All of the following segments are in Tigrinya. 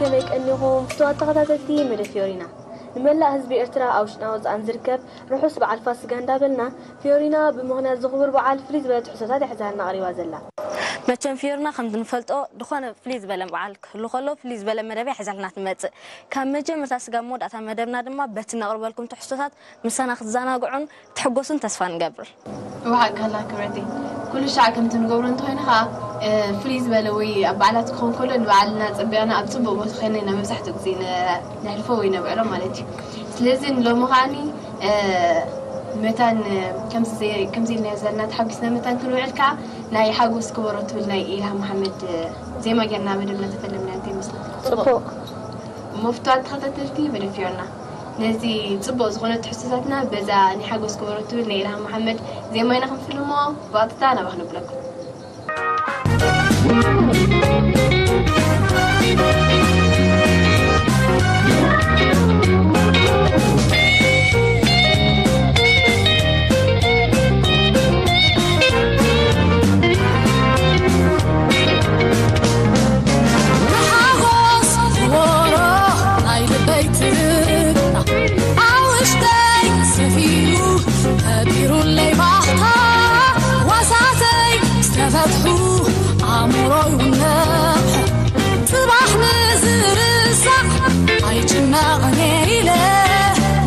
ከመይ ቀኒኹም ፍትዋት ተኸታተልቲ መደብ ፊዮሪና? ንመላእ ህዝቢ ኤርትራ ኣብ ውሽጥና ወጻእን ዝርከብ ርሑስ በዓል ፋሲጋ እንዳበልና፣ ፊዮሪና ብምኽንያት ዝኽቡር በዓል ፍልይ ዝበለ ትሕዝቶታት እያ ሒዛልና ቀሪባ ዘላ። መቸም ፊዮሪና ከምቲ ንፈልጦ ዝኾነ ፍልይ ዝበለ በዓል ክህሉ ከሎ ፍልይ ዝበለ መደብ እያ ሒዛልና ትመጽእ። ካብ መጀመርታ ስጋብ መወዳእታ መደብና ድማ በቲ ነቕርበልኩም ትሕዝቶታት ምሳና ክትዘናግዑን ክትሕጎሱን ተስፋ ንገብር። እወ ሓቅኻ ክብረተይ። ኩሉ ሻዕ ከምቲ ንገብሮ እንተኾይኑ ኸዓ፣ እ፣ ፍልይ ዝበለ ወይ ኣብ በዓላት ክኸውን ከሎ ንባዕልና ጸቢቕና ኣብ ጽቡቕ ቦታ ኮይንና ኢና መብዛሕትኡ ግዜ ነ-፣ ነሕልፎ ወይ ነብዕሎ ማለት እዩ። ስለዚ ንሎሚ ኸዓኒ፣ እ፣ መታን፣ እ፣ ከምዚ ዘይ-፣ ከምዚ ኢልና ዘለና ተሓጒስና መታን ክንውዕል ከኣ ናይ ሓጎስ ክበሮ ትብል ናይ ኢልሃም መሓመድ፣ እ፣ ዜማ ጌርና መደብና ተፈለምና። እንታይ ይመስለኩም? ጽቡቕ። እሞ ፍትዋት ተኸታተልቲ መደብ ፊዮሪና፣ ነዚ ጽቡቕ ዝኾነ ትሕዝቶታትና በዛ ናይ ሓጎስ ክበሮ ትብል ናይ ኢልሃም መሓመድ ዜማ ኢና ክንፍልሞ፣ ብቐጥታ ናባኽ ነብለኩም። ንሓጎስ ወሮ ናይ ልበይ ትርታ ኣብ ውሽጠይ ሰፊሩ ፈጢሩለይ ባህታ ዋሳተይ ዝተፈትሑ ኣእምሮይ ውነሕ ጽባሕ ንዝርሳዕ ኣይጭነቕን እየ ኢለ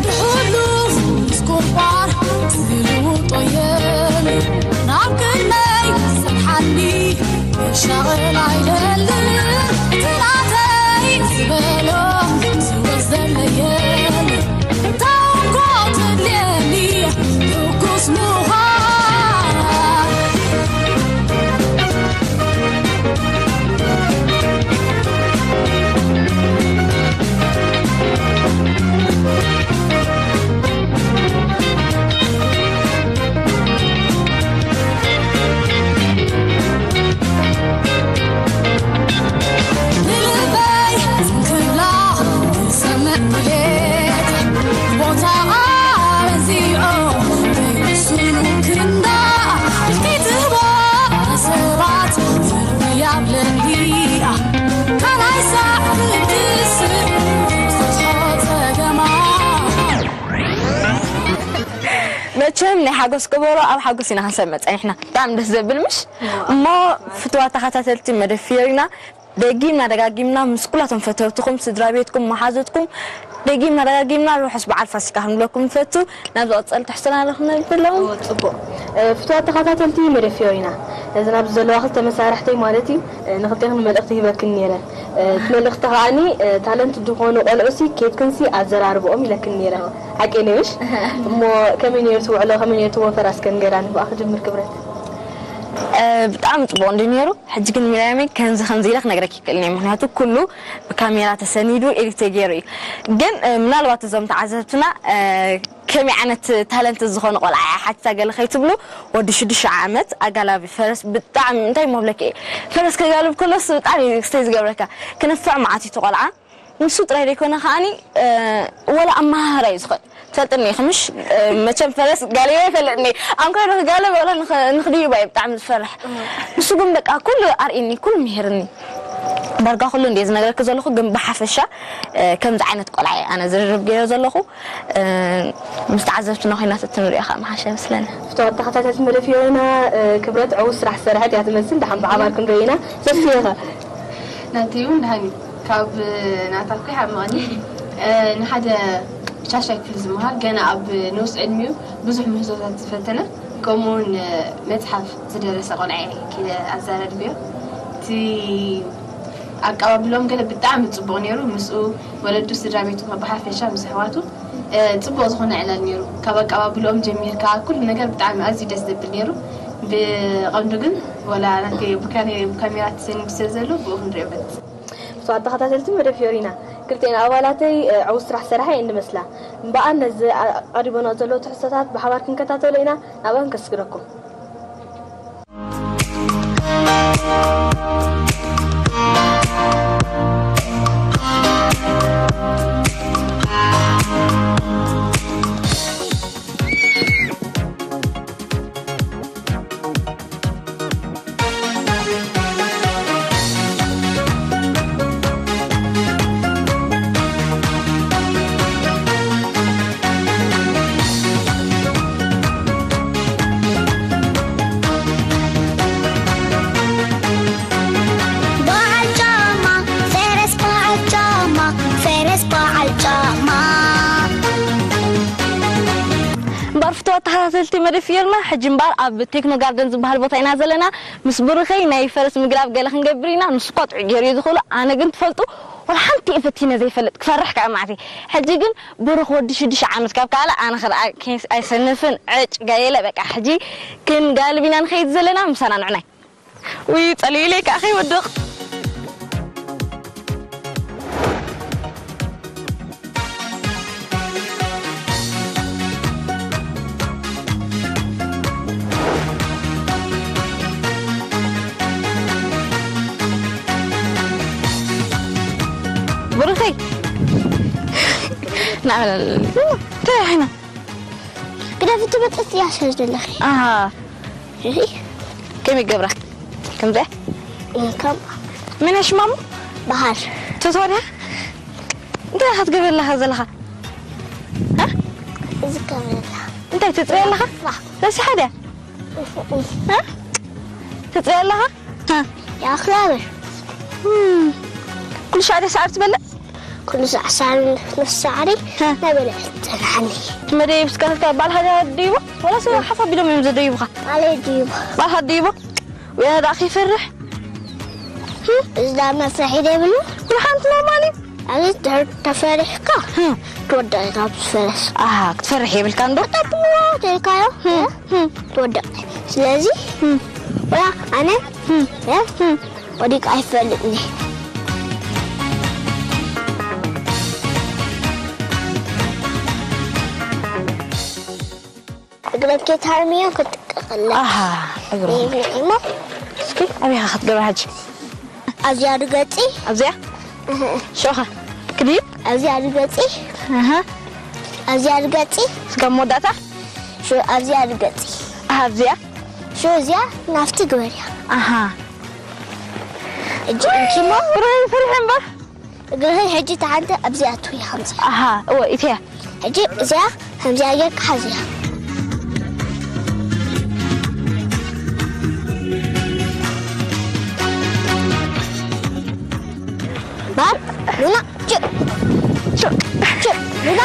ብሕሉፍ ምስ ቁርቋር ዝልውጦ የለ ናብ ቅድመይ ዝጸንሓኒ ክሻቐል ኣይደልን እቲ ናተይ ዝበሎ ዝወስደለይ የለ እንታይ እኮ ትድልየኒ ትኩስ ምዃን ንልበይ ትንክብላ ትሰምዕ ድሌት ቦታኣ ረዚዖ ስኑ ክንዳ ኢልኪ ትህቦ ንሰባት ፍርዲ ኣብ ልዕሊኣ ካልኣይ ሳዕ ክትስእ ትፈትሖ ጸገማ። መቸም ናይ ሓጎስ ከበሮ ኣብ ሓጎስ ኢና ክንሰምዕ ጸኒሕና። ብጣዕሚ ደስ ዘብል ምሽ? እሞ ፍትዋት ተኸታተልቲ መደብ ፊዮሪና ደጊምና ደጋጊምና ምስ ኩላቶም ፈተውትኹም፣ ስድራ ቤትኩም፣ መሓዙትኩም ደጊምና ደጋጊምና ርሑስ በዓል ፋሲካ ክንብለኩም ንፈቱ። ናብ ዝቐጸል ትሕዝቶና ዶ ክነብሎም? እዎ፣ ጽቡቕ። እ፣ ፍትዋት ተኸታተልቲ መደብ ፊዮሪና፣ እዚ ናብዚ ዘለዋ ክልተ መሳርሕተይ ማለት እዩ፣ እ፣ ንኽልቴኽን መልእኽቲ ሂበክን ነይረ። እ፣ እቲ መልእኽቲ ከዓኒ፣ እ፣ ታለንት ዝኾኑ ቆልዑሲ ኬድክንሲ ኣዘራርብኦም ኢለክን ነይረ። ሓቂ ነሽ? እሞ ከመይ ነይሩ እቲ ውዕሎ? ከመይ ነይሩ እቲ ወፈራ? እስከ ንገራኒ። ብኣ ክጅምር ክብረት። እ፣ ብጣዕሚ ጽቡቕ እንዲ ነይሩ። ሕጂ ግን ሚርያመይ ከምዚ ከምዚ ኢለ ክነግረኪ ይክእል እየ። ምኽንያቱ ኩሉ ብካሜራ ተሰኒዱ ኤዲት ተገይሩ እዩ። ግን፣ እ፣ ምናልባት እዞም ተዓዘብትና፣ እ፣ ከመይ ዓይነት ታለንት ዝኾነ ቆልዓ እያ ሓቲታ ገለ ከይትብሉ፣ ወዲ ሽዱሽተ ዓመት ኣጋላቢ ፈረስ ብጣዕሚ እንታይ መብለኪ እየ። ፈረስ ከጋልብ ከሎስ ብጣዕሚ እዩ ክስተይ ዝገብረካ። ክነፍዕ መዓት እዩ እቲ ቆልዓ። ንሱ ጥራይ ዘይኮነ ከዓኒ፣ እ፣ ወላ ኣመሃህራ እዩ ዝኽእል። ትፈልጥኒ ኢኺ ምሽ? እ፣ መቸም ፈረስ ጋልበ ኣይፈልጥኒ። ኣንኳ ንክጋልብ ወላ ንኽ-፣ ንክድይባ እየ ብጣዕሚ ዝፈርሕ። ንሱ ግን በቃ ኩሉ ኣርእኒ፣ ኩሉ ምሂርኒ። ዳርጋ ኩሉ እንድየ ዝነግረኪ ዘለኹ፣ ግን ብሓፈሻ፣ እ፣ ከምዚ ዓይነት ቆልዓ እየ ኣነ ዝርርብ ገይረ ዘለኹ። እ፣ ምስ ተዓዘብትና ኮይና ተትንሪኦ ከዓ ምሓሸ ይመስለኒ። ፍትዋት ተኸታተልቲ መደብ ፊዮሪና፣ እ፣ ክብረት ዕዉት ስራሕ ዝሰርሐት እያ ትመስል። ደሓን ብሓባር ክንርኢ ኢና። ሰስየ ኸ? ናተይ እውን ደሓን እዩ። ካብ ናታ እኮ ይሓምቐኒ። እ፣ ንሓደ ሻሻይ ክፍሊ ዝመሃር ገና ኣብ ንኡስ ዕድሚኡ ብዙሕ ምህዞታት ዝፈተነ ከምኡውን መጽሓፍ ዝደረሰ ቆልዓ እየ ክኢለ ኣዘራርብዮ። እቲ ኣቀባብሎም ገለ ብጣዕሚ ጽቡቕ ነይሩ። ምስኡ ወለዱ፣ ስድራ ቤቱ፣ ብሓፈሻ ምስ ኣሕዋቱ፣ እ፣ ጽቡቕ ዝኾነ ዕላል ነይሩ። ካብ ኣቀባብልኦም ጀሚርካ ኩሉ ነገር ብጣዕሚ ኣዝዩ ደስ ዘብል ነይሩ። ብቐንዱ ግን ወላ ናተይ ብካሜ-፣ ብካሜራ ተሰኒዱ ስለ ዘሎ ብኡ ክንሪኦ በጽ። ብፁዓት ተኸታተልቲ መደብ ፊዮሪና፣ ክልቲኤን ኣባላተይ፣ እ፣ ዕዉት ስራሕ ዝሰርሓ እየን ዝመስላ። እምበኣር ነዚ ኣቐሪቦና ዘሎ ትሕዝቶታት ብሓባር ክንከታተሎ ኢና። ናብኣን ከስግረኩም። ፍትዋ ተኸታተልቲ መደብ ፍዮርና፣ ሕጂ እምበኣር ኣብ ቴክኖ ጋርደን ዝበሃል ቦታ ኢና ዘለና። ምስ ብሩኸይ ናይ ፈረስ ምግላብ ገለ ክንገብር ኢና። ንሱ ቆጥዑ ገይሩ እዩ ዝኽእሎ። ኣነ ግን ትፈልጡ፣ ወላ ሓንቲ እየ ፈቲነ ዘይፈልጥ፣ ክፈርሕ ከዓ ማዕቲ። ሕጂ ግን ብሩኽ ወዲ ሽዱሽተ ዓመት ካብ ካለ ኣነ ክርኣ ኬስ ኣይሰንፍን፣ ዕጭ ጋየለ፣ በቃ ሕጂ ክንጋልብ ኢና ንኸይድ ዘለና፣ ምሳና ንዕናይ። ውይ፣ ጸሊኡ ኢለይ ከዓ ከይወድቕ። ብሩኸይ። ናዕበል። እንታይ ራሒና? ግደፍ፣ እቲ በጥስ እያ ሰር ዘለኺ። ኣሃ። እሺ። ከመይ ገብራ? ከምዚኣ? ከም መን ሽማሙ? በሃር። ትፈትዋ ድያ? እንታይ ኢኻ ትገብር ኣለኻ ዘለኻ? እ? እዚ ከም እንታይ ትጽበያ ኣለኻ? ዋ። ረሲሓ ድያ? እ? ትጽበያ ኣለኻ? እ? ያ ክላብር። እም። ኩሉ ሻዕ ድያ ሳዕሪ ትበልዕ? ኩሉ ሳዕ ሳዕሪ፣ ነፍሲ ሳዕሪ እ። እናበልዐት ትጸንሓኒ። መደይ ብስካትካ ባልኻ ድያ ድይቦ? ወላስ ሓፍ ኣቢሎም እዮም ዘደይቡኻ? ባለይ ድይቦ። ባልኻ ድይቦ? ወይ ደኣ ከይፈርሕ? እዚ ደኣ መፍርሒ ዶ የብሉ? ኩሉ ሓንቲ ኖርማል እዩ። ኣነ ድሕር ተፈሪሕካ እ። ትወድቕ ኢኻ ብዝፈረስ። ኣሃ፣ ክትፈርሕ የብልካን ዶ? ጠጥዎ ተልካዮ እ። እ። ትወድቕ። ስለዚ እ። ወላ ኣነ እ። እ። ወዲቀ ኣይፈልጥን እየ። እግረን ከይትሃርምዮ ክጥቀቐለን። ኣሃ፣ እግረን። ይሄ እሞ እስኪ ኣበይ ኢኻ ክትገብራ ሕጂ? ኣብዚኣ ርገጺ። ኣብዚኣ? እህ። ሸውኻ። ክድይብ? ኣብዚኣ ርገጺ። ኣሃ። ኣብዚኣ ርገጺ። እስከ መወዳእታ? ሸው ኣብዚኣ ርገጺ። ኣሃ፣ ኣብዚኣ? ሸው እዚኣ ናፍቲ ግበርያ። ኣሃ። እጂ እንኪሞ። ፍርሒ፣ ፍርሒ እምበር። እግርኺ ሕጂ እታ ሓንቲ ኣብዚኣ ትውይ ከምዚ። ኣሃ፣ እወ፣ ኢተያ። ሕጂ እዚኣ ከምዚኣ ጌርካ ሓዝያ። ባር፣ ሉና፣ ጭ፣ ጭ፣ ጭ፣ ሉና።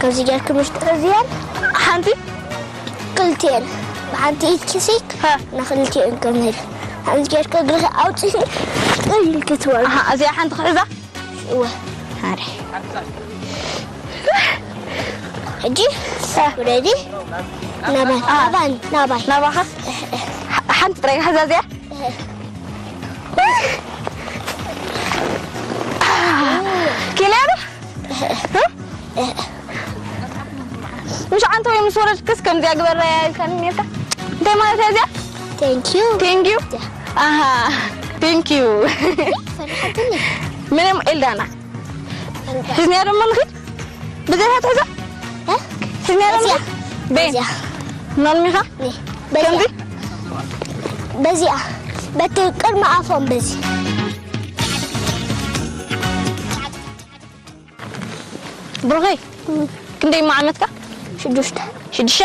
ከምዚ ጌርኪ ምሽ እዚኣን ሓንቲ ክልቲኤን ብሓንቲ ኢድኪ ሲ ሃ። ንክልቲኤን ከመይ ከምዚ ጌርኪ እግርኺ ኣውፂኺ ጥል ኢልኪ ትበል። ኣሃ፣ እዚኣ ሓንቲ ክሕዛ? እወ። ኣረ። ሕጂ ሃ። ውረዲ። ናባይ፣ ኣሃ። ናባይ፣ ናባይ። ናባኻ? ሓ-፣ ሓንቲ ጥራይ ክሕዛ እዚኣ? ኪልያ ዶ? ምሽ ዓንተ ወይ ምስ ወረድክስ ከምዚኣ ግበረያ ኢልካኒ ነርካ? እንታይ ማለት እያ እዚኣ? Thank you። Thank you? ኣሃ፣ thank you። ፈርሓትኒ። ምንም ኤልዳና። ሒዝኒያ ደሞ ንኺድ? ብዘይ ትሕዛ? እ? ሒዝኒያ ደሞ? በዚኣ። በይ። በዚኣ። ኖልሚኻ? ኒ። በዚኣ። ከምዚ? በዚኣ። በቲ ቅድሚ ኣፎም በዚ። ብሩኸይ፣ እም። ክንደይ እሞ ዓመትካ? ሽዱሽተ። ሽዱሽተ?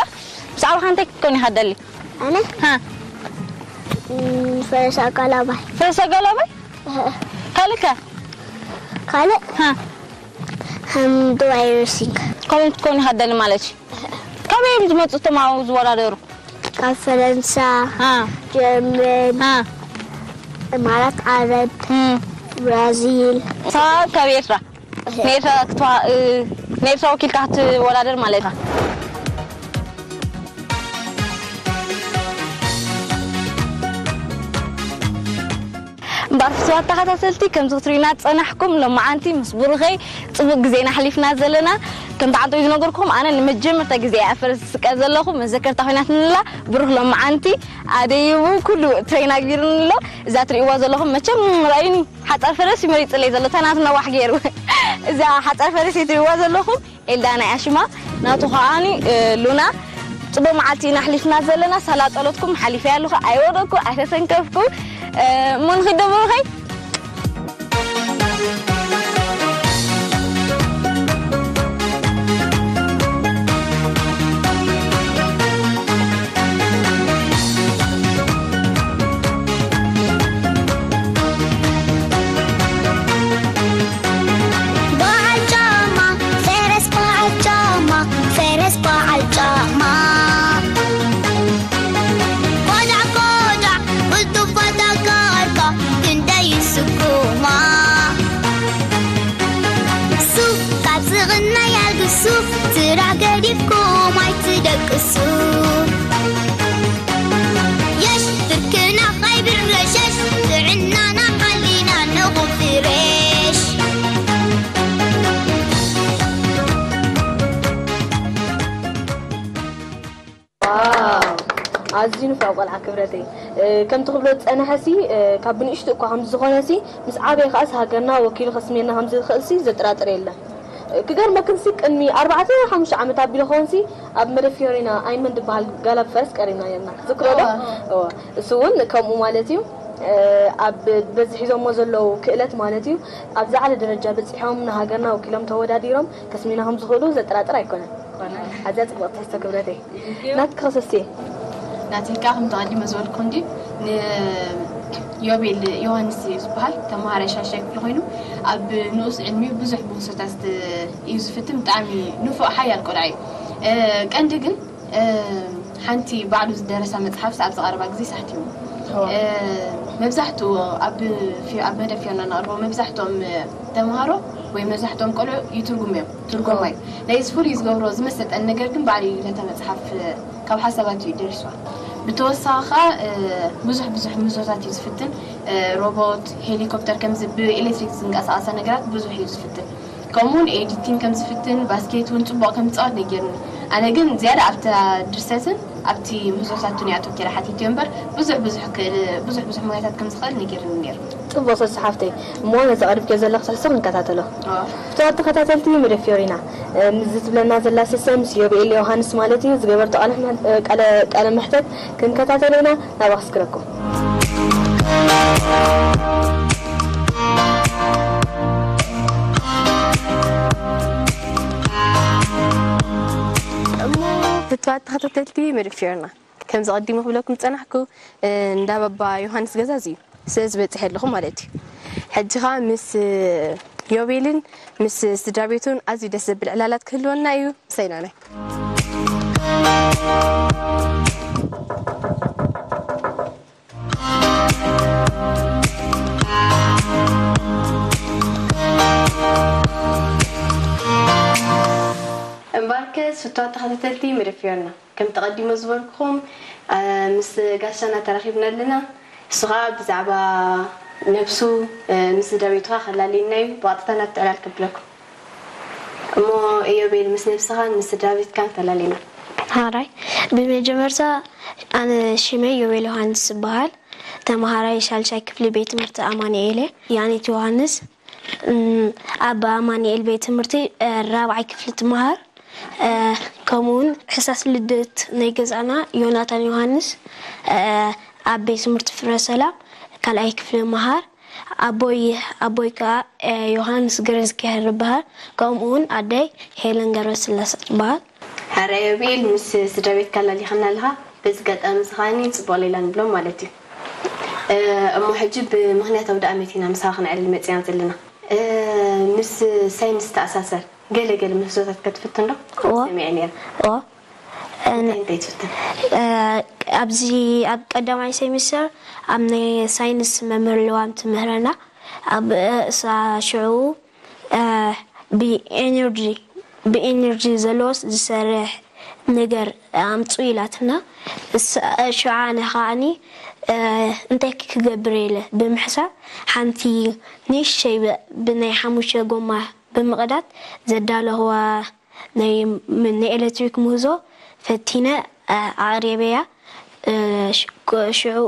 ብዛዕባኻ እንታይ ክትከውን ኢኻ ትደሊ? ኣነ? ሃ። እም፣ ፈረስ ኣጋላባይ። ፈረስ ኣጋላባይ? እህ። ካልእከ? ካልእ? ሃ። ከም ዱባይ ሬሲንግ። ከምኡ ክትከውን ኢኻ ትደሊ ማለት እዩ? እህ። ካበይ እዮም ዝመጹ እቶም ኣብኡ ዝወዳደሩ? ካብ ፈረንሳ፣ ሃ። ጀርመን፣ ሃ። እማራት ዓረብ፣ እም። ብራዚል። ሳብ ካብ ኤርትራ? ንኤርትራ ክትዋ-፣ እ፣ ንኤርትራ ወኪልካ ክትወዳደር ማለት ኢኻ። እምበር ፍትዋት ተኸታተልቲ፣ ከምዚ ክትሪኡና ዝጸናሕኩም፣ ሎማዓንቲ ምስ ብሩኸይ ጽቡቕ ግዜና ኣሕሊፍና ዘለና። ከምቲ ዓንተው ዝነገርኩም፣ ኣነ ንመጀመርታ ግዜ እያ ኣብ ፈረስ ዝስቀል ዘለኹ። መዘከርታ ኮይናትንላ። ብሩኽ ሎማዓንቲ ኣደይቡ ኩሉ ትሬን ኣግቢርንሎ። እዛ ትሪእዋ ዘለኹም መቸም ርኣዩኒ፣ ሓጻር ፈረስ እዩ መሪጽለይ ዘሎ፣ ተናቱ ነዋሕ ገይሩ። እዛ ሓጻር ፈረስ እዩ ትሪእዋ ዘለኹም። ኤልዳና እያ ሽማ፣ ናቱ ከዓኒ፣ እ፣ ሉና። ጽቡቕ መዓልቲ ኢና ኣሕሊፍና ዘለና። ሳላ ጸሎትኩም ሓሊፈያ ኣለኹ፣ ኣይወረድኩ፣ ኣይተሰንከፍኩ። እ፣ እሞ ንኺድ ዶ ብሩኸይ? በዓል ጫማ፣ ፈረስ በዓል ጫማ፣ ፈረስ በዓል ጫማ። ቆዳዕ ቆዳዕ፣ ቅልጡፍ ፈታካልካ፣ ክንደይ ይስኩማ። ሱፍ ካብ ዝቕናይ ኣልግሱ፣ ስራሕ ገዲፍኩም ኣይትደቅሱ። የሽ ብርክና ኸይብረሸሽ፣ ጥዕናና ሓሊና ንኹን ፍሬሽ። ዋው! ኣዝዩ ንፉዕ ቆልዓ ክብረተይ። እ፣ ከምቲ ክብሎ ዝጸንሐሲ፣ እ፣ ካብ ብንእሽቱ እኳ ከም ዝኾነሲ፣ ምስ ዓበየ ከኣስ ሃገርና ወኪሉ ከስምየና ከም ዝኽእልሲ ዘጠራጥር የለን። እ፣ ክገርመክንሲ ቅድሚ ኣርባዕተ ሓሙሽተ ዓመት ኣቢሉ ኸውንሲ ኣብ መደብ ፊዮሪና ኣይመን ዝበሃል ጋላ ብፈረስ ቀሪብና ነርና። ትዝክሮ ዶ? እወ። እወ። እሱ እውን ከምኡ ማለት እዩ። እ፣ ኣብ በዚ ሒዞሞ ዘለዉ ክእለት ማለት እዩ። ኣብ ዝዓለ ደረጃ በጺሖም ንሃገርና ወኪሎም ተወዳዲሮም ከስምዩና ከም ዝኽእሉ ዘጠራጥር ኣይኮነን። ኣይኮነን። ኣዝያ ጽብቕቲ ትሕዝቶ ክብረተይ። Thank you። ናትኪ ከሰስየ? ናተይ ከኣ ከም ተቐዲመ ዝበልኩ እንዲ ንዮቤል ዮሃንስ እዩ ዝበሃል። ተመሃራይ ሻሻይ ክፍሊ ኮይኑ ኣብ ንኡስ ዕድሚኡ ብዙሕ ምህዞታት እዩ ዝፍትን። ብጣዕሚ ንፉዕ ሓያል ቆልዓ እዩ። እ፣ ቀንዲ ግን እ፣ ሓንቲ ባዕሉ ዝደረሳ መጽሓፍስ ኣብዚ ቀረባ ግዜ ሳሕቲሙ። እወ። እ፣ መብዛሕትኡ ኣብ ፊ-፣ ኣብ መደብ ፊዮና ነቕርቦ መብዛሕትኦም ተምሃሮ ወይ መብዛሕትኦም ቆልዑ ይትርጉሙ እዮም። ትርጎማ እዩ። ናይዚ ፍሉይ ዝገብሮ ዝመሰጠን ነገር ግን ባዕሉ እዩ ነታ መጽሓፍ፣ እ፣ ካብ ሓሳባቱ እዩ ደሪስዋ። ብተወሳኺ ኸኣ፣ እ፣ ብዙሕ ብዙሕ ምህዞታት እዩ ዝፍትን። እ፣ ሮቦት፣ ሄሊኮፕተር፣ ከምዚ ብኤሌክትሪክ ዝንቀሳቐሳ ነገራት ብዙሕ እዩ ዝፍትን። ከምኡውን ኤዲቲንግ ከም ዝፍትን፣ ባስኬት እውን ጽቡቕ ከም ዝጻወት ነጊሩኒ። ኣነ ግን ዝያዳ ኣብታ ድርሰትን ኣብቲ ምህዞታቱን እየ ኣተኲረ ሓቲተዮ እምበር፣ ብዙሕ ብዙሕ ክእል-፣ ብዙሕ ብዙሕ ሞያታት ከም ዝኽእል ነጊሩኒ ነይሩ። ጽቡቕ ሰሱ ሓፍተይ። እሞ ነዚ ኣቕሪብክዮ ዘለኺ ትሕዝቶ ክንከታተሎ። ኣዎ። ፍቱዋት ተኸታተልቲ መደብ ፊዮሪና፣ እ፣ ምስዚ ትብለና ዘላ ሰሰ ምስ ዮብኤል ዮሃንስ ማለት እዩ ዝገበርቶ ቃለ ምሕ-፣ እ፣ ቃለ፣ ቃለ መሕተት ክንከታተሎ ኢና። ናባኺ እስክረኩም። እሞ ፍቱዋት ተኸታተልቲ መደብ ፊዮሪና፣ ከምዚ ቀዲሙ ክብለኩም ዝጸናሕኩ፣ እ፣ እንዳ ባባ ዮሃንስ ገዛ እዚ እዩ። ስለዚ በጺሐ ኣለኹ ማለት እዩ። ሕጂ ኸኣ ምስ ዮቤልን ምስ ስድራ ቤቱን ኣዝዩ ደስ ዘብል ዕላላት ክህልወና እዩ። ምሳይና ናይ እምበርከስ ፍቱዋት ተኸታተልቲ መደብ ፊዮሪና፣ ከም ተቐዲሞ ዝበልኩኹም፣ እ፣ ምስ ጋሻና ተራኺብና ኣለና። እሱ ኸኣ ብዛዕባ ነብሱ፣ እ፣ ምስ ስድራ ቤቱ ኸኣ ከላልየና እዩ። ብቐጥታ ናብቲ ዕላል ከብለኩም። እሞ ኢዮቤል፣ ምስ ነብስኻን ምስ ስድራ ቤትካን ፈላልየና። ሓራይ፣ ብመጀመርታ ኣነ ሽመይ ኢዮቤል ዮሃንስ እበሃል። ተመሃራይ ሻልሻይ ክፍሊ ቤት ትምህርቲ ኣማኑኤል እየ። ያኒት ዮሃንስ፣ እም፣ ኣብ ኣማኑኤል ቤት ትምህርቲ፣ እ፣ ራብዓይ ክፍሊ ትመሃር። እ፣ ከምኡውን ሕሳስ ልደት ናይ ገዛና ዮናታን ዮሃንስ፣ እ፣ ኣብ ቤት ትምህርቲ ፍረ ሰላም ካልኣይ ክፍሊ ይመሃር። ኣቦይ፣ ኣቦይ ከኣ፣ እ፣ ዮሃንስ ገረዝጊሄር ይበሃል። ከምኡውን ኣደይ ሄለን ገብረስላሴ ትበሃል። ሕራይ ዮቤል፣ ምስ ስድራ ቤትካ ኣላሊኻና ኣለኻ። በዚ ኣጋጣሚ እዚ ከኣኒ ጽቡቕ ሌላ ንብሎም ማለት እዩ። እ፣ እሞ ሕጂ ብምኽንያታዊ ደኣ መቲና ምሳኻ ክነዕልል መጺና ዘለና። እ፣ ምስ ሳይንስ ተኣሳሰር ገለ ገለ ምህዞታት ከ ትፍትን ዶ? እወ። ሰሚዐ ነይረ። እወ። እ፣ እንታይ እንታይ ትፍትን? እ፣ ኣብዚ ኣብ ቀዳማይ ሴሚስተር ኣብ ናይ ሳይንስ መምህር ልዋም ትምህረና። ኣብ፣ እ፣ እሳ ሽዑ፣ እ፣ ብኤነርጂ፣ ብኤነርጂ ዘለዎስ ዝሰርሕ ነገር ኣምፁ ኢላትና። እስ- ሽዓ ኣነ ከዓኒ እንታይ ክገብር ኢለ ብምሕሳብ ሓንቲ ንእሽተይ ብ- ብናይ ሓሙሽተ ጎማ ብምቕዳት ዘዳለኽዋ ናይ ም- ናይ ኤሌክትሪክ ምህዞ ፈቲነ ኣቕሪበያ። ሽዑ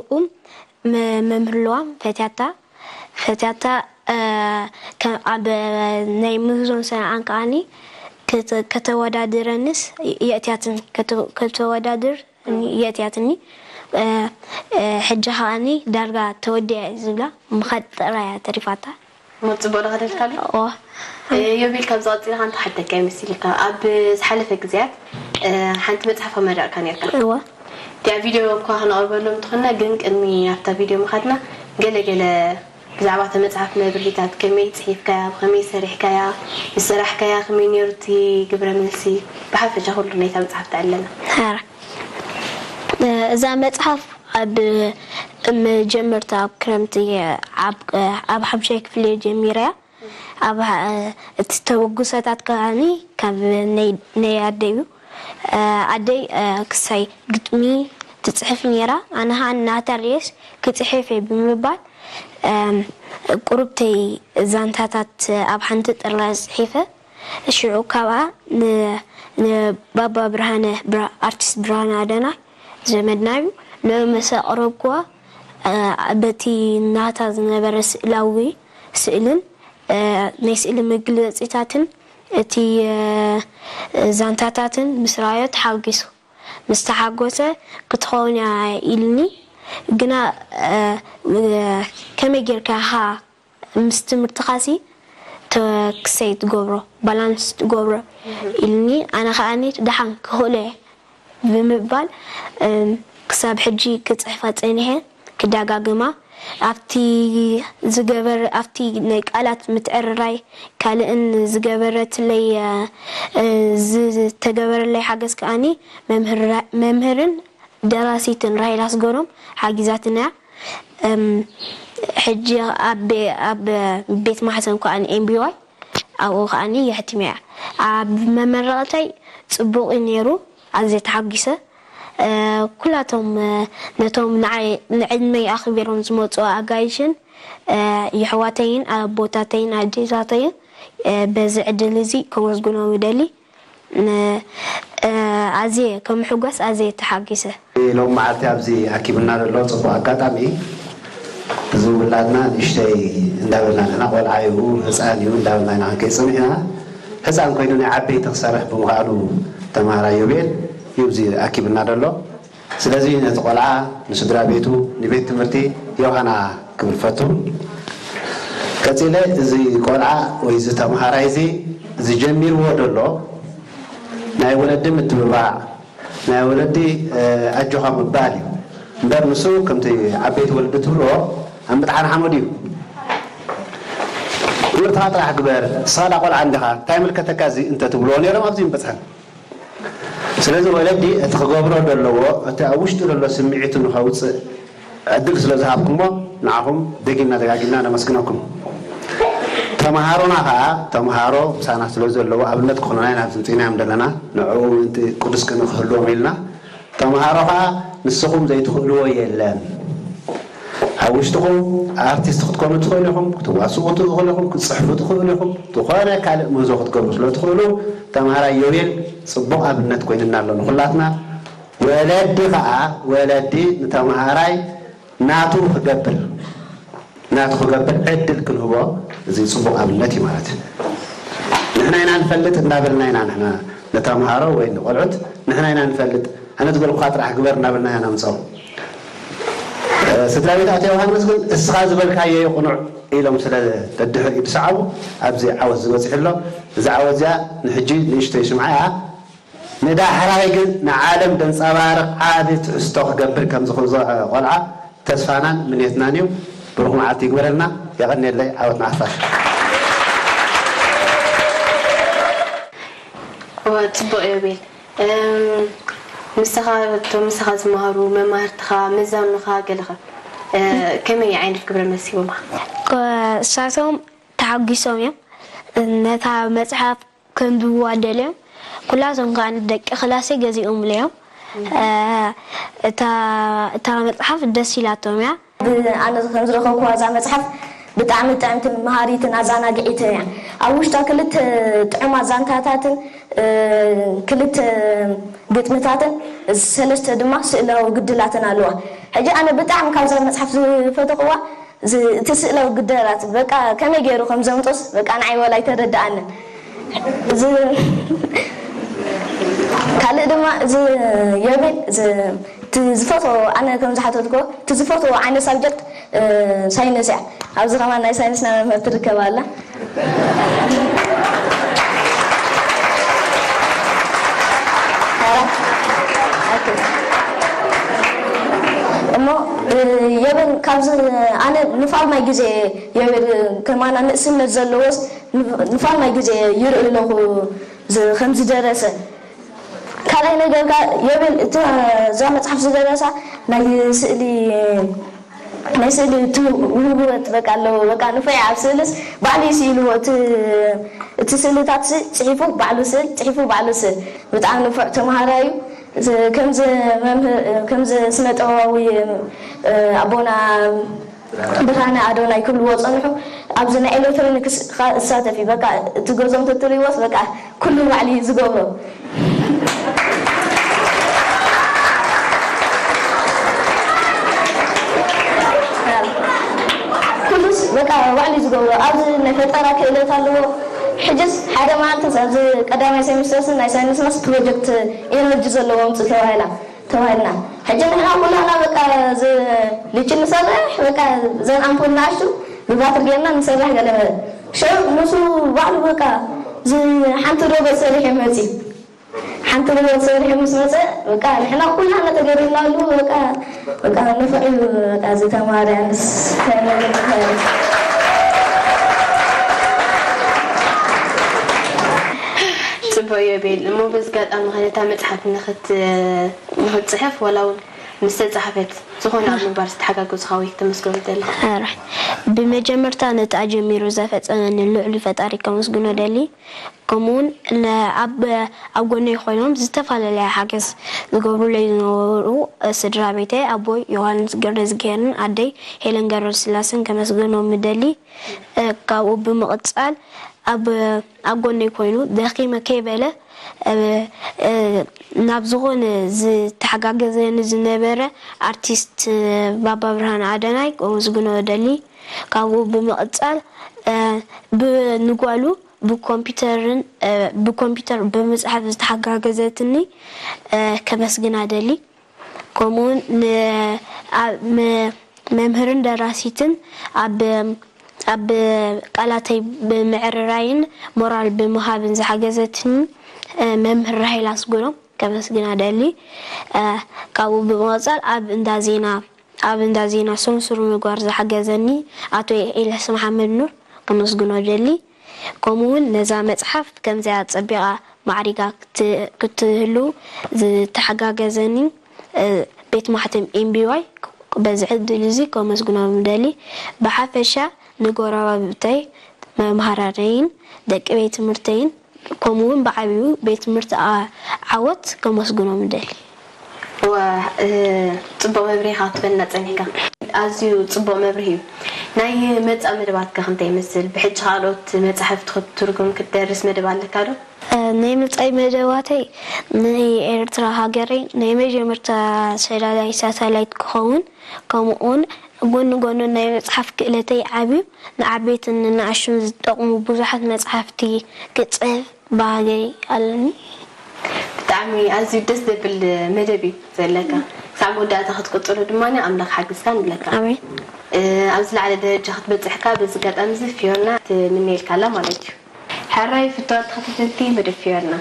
መምህር ልዋም ፈትያታ ፈትያታ ኣብ ናይ ምህዞን ሰንዓን ከዓኒ ከተወዳድረንስ የእትያትን ከተወዳድር የእትያትኒ። ሕጂ ከዓኒ ዳርጋ ተወዲኣ ዝብላ ምኻድ ጥራያ ተሪፋታ። ሞት ጽቡቕ ዶ ከደልካሉ? እዋ ዮቤል፣ ካብ ዝቐጺልካ እንተ ሓደካ ይመስልካ ኣብ ዝሓለፈ ግዜያት ሓንቲ መጽሓፍ ኣመረቕካ ነርካ። እዋ እቲኣ ቪድዮ እኳ ክነቕርበሎም እንተኾንና ግን ቅድሚ ኣብታ ቪድዮ ምኻድና ገለ ገለ ብዛዕባ እታ መጽሓፍ መብርሂታት፣ ከመይ ጽሒፍካያ፣ ብኸመይ ሰሪሕካያ፣ ምስ ሰራሕካያ ከመይ ነይሩ እቲ ግብረ መልሲ፣ ብሓፈሻ ኩሉ ናይታ መጽሓፍ ተዕለና። ሓራ እዛ መጽሓፍ ኣብ መጀመርታ ኣብ ክረምቲ ኣብ ኣብ ሓምሻይ ክፍሊ ጀሚረያ። ኣብ እቲ ተበግሶታት ከዓኒ ካብ ናይ ኣደይ እዩ። ኣደይ ክሳይ ግጥሚ ትጽሕፍ ነይራ። ኣነ ኸዓ ናታ ርእየስ ክጽሕፍ እየ ብምባል ቁሩብተይ ዛንታታት ኣብ ሓንቲ ጥርናፍ ጽሒፈ። ሽዑ ካብኣ ንባባ ብርሃነ ኣርቲስት ብርሃነ ኣደና ዘመድና እዩ። ንኡ ምስ ኣቕረብክዋ በቲ ናታ ዝነበረ ስእላዊ ስእልን ናይ ስእሊ መግለጺታትን እቲ ዛንታታትን ምስ ረኣዮ ተሓጒሱ። ምስ ተሓጎሰ ክትኸውን እያ ኢልኒ። ግና ከመይ ጌርካ ኢኻ ምስ ትምህርትኻሲ ተክሰይ ትገብሮ ባላንስ ትገብሮ ኢልኒ። ኣነ ከዓኒ ደሓን ክኽእሎ እየ ብምባል ክሳብ ሕጂ ክጽሕፋ ጸኒሐ ክደጋግማ ኣብቲ ዝገበር ኣብቲ ናይ ቃላት ምትዕርራይ ካልእን ዝገበረትለይ ዝተገበረለይ ሓገዝ ከዓኒ መምህርን ደራሲትን ራሄል ኣስገዶም ሓጊዛትና እያ። ሕጂ ኣብ ቤት ማሕተም ከዓኒ ኤምቢዋይ ኣብኡ ከዓኒ የሕትም እያ። ኣብ መመረቕተይ ፅቡቕ እዩ ነይሩ፣ ኣዝየ ተሓጒሰ። ኩላቶም ነቶም ንዕድመይ ኣኽቢሮም ዝመፁ ኣጋይሽን የሕዋተይን ኣቦታተይን ኣዴታተይን በዚ ዕድል እዚ ከመስግኖም ይደሊ። ኣዝየ ከምሕጎስ ኣዝየ ተሓጒሰ። ሎሚ መዓልቲ ኣብዚ ኣኪብና ዘሎ ፅቡቕ ኣጋጣሚ እዚ ውላድና ንእሽተይ እንዳበልና ንሕና ቆልዓ እዩ ህፃን እዩ እንዳበልና ኢና ክንከይ ፀኒሕና። ህፃን ኮይኑ ናይ ዓበይቲ ክሰርሕ ብምኽኣሉ ተምሃራይ ዮቤል እዩ እዚ ኣኪብና ዘሎ። ስለዚ ነቲ ቆልዓ ንስድራ ቤቱ ንቤት ትምህርቲ ዮሃና ክብል ፈቱ። ቀፂለ እዚ ቆልዓ ወይ እዚ ተምሃራይ እዚ ዝጀሚርዎ ዘሎ ናይ ወለዲ ምትብባዕ ናይ ወለዲ ኣጆኻ ምባል እዩ እምበር ንሱ ከምቲ ዓበይቲ ወለዲ ትብልዎ ኣብ ምጥሓን ሓመድ እዩ። ትምህርትኻ ጥራሕ ግበር፣ ንስኻ ዳ ቆልዓ እንዲኻ እንታይ ይምልከተካ እዚ እንተትብልዎ ነይሮም ኣብዚ ምበፅሐን። ስለዚ ወለዲ እቲ ክገብሮ ዘለዎ እቲ ኣብ ውሽጡ ዘሎ ስምዒቱ ንኸውፅእ ዕድል ስለ ዝሃብኩሞ ንዓኹም ደጊምና ደጋጊምና ነመስግነኩም። ተምሃሮና ከዓ ተምሃሮ ምሳና ስለ ዘለዉ ኣብነት ክኾኑና ኢና ኣብዚ ምፅእናዮም ዘለና ንዕኡ ምእንቲ ቅዱስ ቅንኢ ክህልዎም ኢልና ተምሃሮ ከዓ ንስኹም ዘይትኽእልዎ የለን። ኣብ ውሽጥኹም ኣርቲስት ክትኮኑ ትኽእሉ ኢኹም፣ ክትዋስኡ ትኽእሉ ኢኹም፣ ክትፅሕፉ ትኽእሉ ኢኹም፣ ዝኾነ ካልእ ምህዞ ክትገብሩ ስለ ትኽእሉ ተምሃራይ ዮቤል ፅቡቕ ኣብነት ኮይንና ኣሎ ንኹላትና። ወለዲ ከዓ ወለዲ ንተምሃራይ ናቱ ክገብር ናቱ ክገብር ዕድል ክንህቦ እዚ ፅቡቕ ኣብነት እዩ ማለት እዩ። ንሕና ኢና ንፈልጥ እንዳበልና ኢና ንሕና ንተምሃሮ ወይ ንቆልዑት ንሕና ኢና ንፈልጥ ኣነ ዝበልኩኻ ጥራሕ ግበር እናበልና ኢና ነምፅኦም። ስድራ ቤት ኣቶ ዮሃንስ ግን እስኻ ዝበልካዮ እዩ ቅኑዕ ኢሎም ስለ ደድሕሪኡ ዝሰዓቡ ኣብዚ ዓወት ዝበፂሑ ኣሎ። እዚ ዓወት እዚኣ ንሕጂ ንእሽተይ ሽምዓ እያ። ንዳሕራይ ግን ንዓለም ደንጸባርቕ ዓቢ ትሕዝቶ ክገብር ከም ዝኽእል ቆልዓ ተስፋናን ምንየትናን እዩ። ብሩኽ መዓልቲ ይግበረልና። የቐንየለይ። ዓወት ንሓፋሽ። እወ፣ ጽቡቕ ዮቤል። እም፣ ምሳኻ፣ እቶም ምሳኻ ዝመሃሩ መማህርትኻ፣ መዛኑኻ ገለኸ፣ እ፣ ከመይ ዓይነት ግብረ መልሲ ሂቦምኻ? እሳቶም ተሓጒሶም እዮም። ነታ መጽሓፍ ከንብብዋ ደልዮም ኩላቶም ከዓ ደቂ ክላሰይ ገዚኦምለዮም። እታ እታ መፅሓፍ ደስ ኢላቶም እያ። ኣነ ከም ዝረኸብኩዋ እዛ መፅሓፍ ብጣዕሚ ጥዕምትን መሃሪትን ኣዘናግዒትን እያ። ኣብ ውሽጣ ክልተ ጥዑማት ዛንታታትን ክልተ ግጥምታትን ሰለስተ ድማ ስእላዊ ግድላትን ኣለዋ። ሕጂ ኣነ ብጣዕሚ ካብዛ መፅሓፍ ዝፈተኽዋ እቲ ስእላዊ ግደላት በቃ ከመይ ገይሩ ከም ዘምጦስ በቃ ንዓይ ወላ ኣይተረድኣንን። ካልእ ድማ እዚ ዮቤል ዝፈትዎ ኣነ ከም ዝሓተትኮ እቲ ዝፈትዎ ዓይነት ሳብጀክት ሳይንስ እያ። ኣብዚ ከማን ናይ ሳይንስና መምህር ትርከብ ኣላ። እሞ ዮቤል ካብዚ ኣነ ንፋልማይ ግዜ ዮቤል ከማና ንእስነት ዘለዎስ ንፋልማይ ግዜ ይርኢ ኣለኹ ከም ዝደረሰ። ካልኣይ ነገር ከ ዮቤል እዛ መፅሓፍ ዝደረሳ ናይ ስእሊ ናይ ስእሊ ውህብበት በቃ ኣለዎ። በቃ ንፉዕ ኣብ ስእልስ ባዕሉ ይስኢልዎ። እቲ ስእልታት ጽሒፉ ባዕሉ ስእል ጽሒፉ ባዕሉ ስእል ብጣዕሚ ንፉዕ ተምሃራይ እዩ። ከምዚ መምህር ከምዚ ስነ ጥበባዊ ኣቦና ብርሃነ ኣዶናይ ክብልዎ ጸንሑ። ኣብዚ ናይ ኤሌክትሮኒክስ እሳተፍ እዩ። በቃ እቲ ገዞም ተትርእይዎስ በቃ ኩሉ ባዕሉ እዩ ዝገብሮ። ኩሉስ በቃ ባዕሉ እዩ ዝገብሮ። ኣብዚ ናይ ፈጠራ ክእለት ኣለዎ። ሕጅስ ሓደ መዓልትስ ኣብዚ ቀዳማይ ሴሚስተርስን ናይ ሳይንስናስ ፕሮጀክት ኤነርጂ ዘለዎ ኣምፅእ ተባሂላ ተባሂልና። ሕጂ ንሕና ኩላና በቃ ልጭ ንሰርሕ በቃ ዘን ኣምፖል ንኣሽቱ ብባትሪ ጌርና ንሰርሕ ገለ ሽዑ ንሱ ባዕሉ በቃ ሓንቲ ሮበት ሰሪሕ መፂ ሓንቲ ርበት ሰሪሑ ምስ መፀ በቃ ንሕና ኩላና ተገሪምናሉ። በቃ በቃ ንፍዕ እዩ በቃ ዝተማረ ኣንስ ፅቡቅ ዮቤል እሞ በዚ ጋጣሚ ከነታ መፅሓፍ ንክትፅሕፍ ዋላ እውን ምስ ተፃሓፈት ዝኾነ ኣብ ምግባር ዝተሓጋገዙኻ ወይ ክተመስግኖም ትደሊ? ብመጀመርታ ነቲ ኣጀሚሩ ዘፈፀመኒ ልዑል ፈጣሪ ከመስግኖ ደሊ። ከምኡውን ኣብ ጎነይ ኮይኖም ዝተፈላለየ ሓገዝ ዝገብሩለይ ዝነበሩ ስድራ ቤተይ ኣቦይ ዮሃንስ ገብረዝግሄርን ኣደይ ሄለን ገብረስላሰን ከመስግኖም እደሊ። ካብኡ ብምቕፃል ኣብ ጎነይ ኮይኑ ደኺመ ከይበለ ናብ ዝኾነ ዝተሓጋገዘኒ ዝነበረ ኣርቲስት ባባ ብርሃነ ኣደናይ ከመስግኖ እደሊ። ካብኡ ብምቕፃል ብንጓሉ ብኮምፒተርን ብኮምፒተር ብምፅሓፍ ዝተሓጋገዘትኒ ከመስግና ደሊ። ከምኡውን መምህርን ደራሲትን ኣብ ኣብ ቃላተይ ብምዕርራይን ሞራል ብምሃብን ዝሓገዘትኒ መምህር ራሄል ኣስጉሮም ከመስግና ደሊ። ካብኡ ብምቕፃል ኣብ እንዳ ዜና ኣብ እንዳ ዜና ሰንሱር ምግባር ዝሓገዘኒ ኣቶ ኤልያስ መሓመድ ኑር ከመስግኖ ደሊ። ከምኡ እውን ነዛ መፅሓፍ ከምዚኣ ፀቢቓ ማዕሪጋ ክትህሉ ዝተሓጋገዘኒ ቤት ማሕተም ኤምቢዋይ በዚ ዕድል እዚ ከመስግኖም ደሊ። ብሓፈሻ ንጎረባብተይ፣ መምሃራነይን ደቂ ቤት ትምህርተይን ከምኡ እውን ብዓብዩ ቤት ትምህርቲ ዓወት ከመስግኖም ደሊ። እዋ ፅቡቅ መብሪሂ ካብ ትበልና ፀኒሕካ። ኣዝዩ ፅቡቅ መብሪሂ እዩ። ናይ መፃእ መደባትካ ክንታይ ይመስል? ብሕጂ ካልኦት መፃሕፍቲ ክትትርጉም ክትደርስ መደብ ኣለካ ዶ? ናይ መፃኢ መደባተይ ንኤርትራ ሃገረይ ናይ መጀመርታ ሰላላይ ሳተላይት ክኸውን ከምኡውን ጎኒ ጎኒ ናይ ምፅሓፍ ክእለተይ ዓብዩ ንዓበይትን ንንኣሽቱን ዝጠቕሙ ብዙሓት መፅሓፍቲ ክፅሕፍ ባህገይ ኣለኒ። ብጣዕሚ ኣዝዩ ደስ ዘብል መደብ እዩ ዘለካ። ክሳብ መወዳእታ ክትቅፅሎ ድማ ኣምላኽ ሓግዝካ ንብለካ። ኣሜን። ኣብዚ ላዕለ ደረጃ ክትበፅሕካ በዚ ኣጋጣሚ እዚ ፊዮና ትምነየልካ ኣላ ማለት እዩ። ሕራይ ፍትዋት ተኸታተልቲ መደብ ፊዮና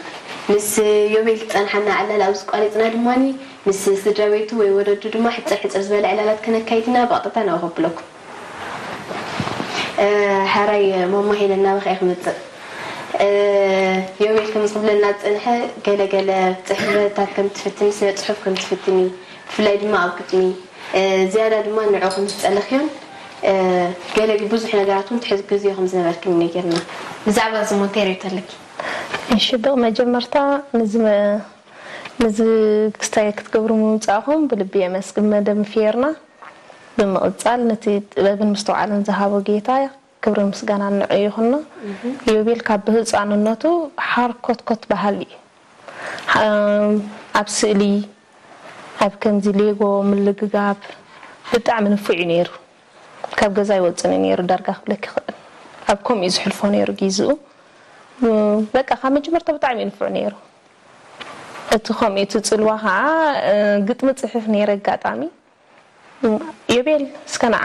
ምስ ዮቤል ዝፀንሓና ዕላል ኣብዚ ቋሪፅና ድማ ምስ ስድራ ቤቱ ወይ ወለዱ ድማ ሕፅር ሕፅር ዝበለ ዕላላት ከነካይድና ብቐጥታ ናብኡ ከብለኩም። ሕራይ ማማ ሄለን ናባኻ እየ ክመፅእ። ዮቤል ከም ዝብለና ዝፀንሐ ገለ ገለ ፅሕፈታት ከም ትፍትኒ ስነ ፅሑፍ ከም ትፍትኒ ብፍላይ ድማ ኣብ ግጥሚ ዝያዳ ድማ ንዑ ከም ዝፀለኽዮን ገለ ብዙሕ ነገራት እውን ትሕዚ ግዜ ከም ዝነበርክን ነጊርና። ብዛዕባ እዚ እሞ እንታይ ርእይቶ ኣለኪ? እሺ፣ ብመጀመርታ ንዚ መ-፣ ንዚ ክስታይ ክትገብሩ ምምጻእኹም ብልቢ የመስግን። መደብ ምፍየርና ብምቕጻል ነቲ ጥበብን ምስትውዓልን ዝሃቦ ጌታ ክብርን ምስጋናን ንዕኡ ይኹኖ። ዮቤል ካብ ብህጻንነቱ ሓርኮትኮት በሃሊ እዩ። ሓ-፣ ኣብ ስእሊ፣ ኣብ ከምዚ ሌጎ ምልግጋብ ብጣዕሚ ንፉዕ እዩ ነይሩ። ካብ ገዛ ኣይወጽእን እዩ ነይሩ ዳርጋ ክብለኪ ይኽእል። ኣብ ከምኡ እዩ ዝሕልፎ ነይሩ ግዜኡ። ም-፣ በቃ ካብ መጀመርታ ብጣዕሚ እዩ ንፉዕ ነይሩ። እቲ ከምኡ እቲ ጽልዋ ኸዓ፣ እ፣ ግጥሚ ጽሕፍ ነይረ ኣጋጣሚ። ም-፣ ዮቤል እስከ ንዓ